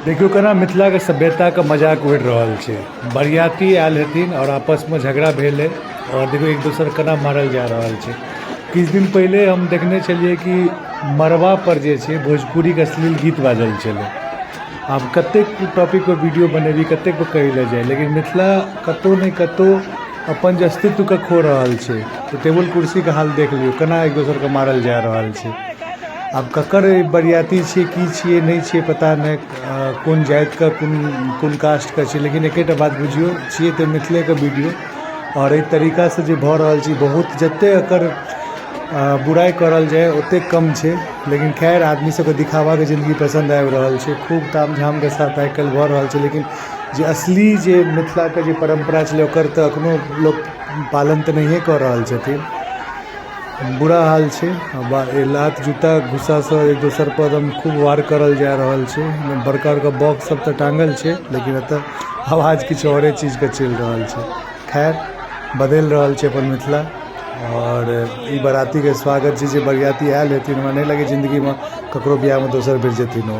देखियौ केना मिथिलाके सभ्यताके मजाक उड़ि रहल छै। बरियाती आयल हेथिन आओर आपसमे झगड़ा भेलै आओर देखियौ एक दोसर केना मारल जा रहल छै। किछु दिन पहिले हम देखने छलियै कि मड़बापर जे छै भोजपुरीके अश्लील गीत बाजल छलै। आब कतेक टॉपिकपर वीडियो बनेबै, कतेकपर कहै लए जाइ, लेकिन मिथिला कतहु ने कतहु अपन जे अस्तित्वके खो रहल छै। तऽ टेबुल कुर्सीके हाल देख लियौ, केना एक दोसरके मारल जा रहल छै। आब ककर बरियाती छियै, की छियै, नहि छियै, पता नहि कोन जातिके, कोन कोन कास्टके छियै, लेकिन एकेटा बात बुझियौ, छियै तऽ मिथिलेके वीडियो। आओर एहि तरीकासँ जे भऽ रहल छै, बहुत जतेक एकर बुराइ करल जाय ओतेक कम छै। लेकिन खैर, आदमी सबके दिखावाके जिन्दगी पसन्द आबि रहल छै। खूब ताम झामके साथ आइ काल्हि भऽ रहल छै, लेकिन जे असली जे मिथिलाके जे परम्परा छलै, ओकर तऽ एखनो लोक पालन तऽ नहिए कऽ रहल छथिन। बुरा हाल छै। लात जूता घुस्सासँ एक दोसर पर एकदम खूब वार करल जा रहल छै। बड़का बड़का बॉक्स सब तऽ टांगल छै, लेकिन एतऽ आवाज किछु औरे चीजके चलि रहल छै। खैर, बदलि रहल छै अपन मिथिला। आओर ई बरातीके स्वागत छै, जे बरियाती आयल हेथिन, हमरा नहि लगैए जिन्दगीमे ककरो बियाहमे दोसर बेर जेथिन ओ।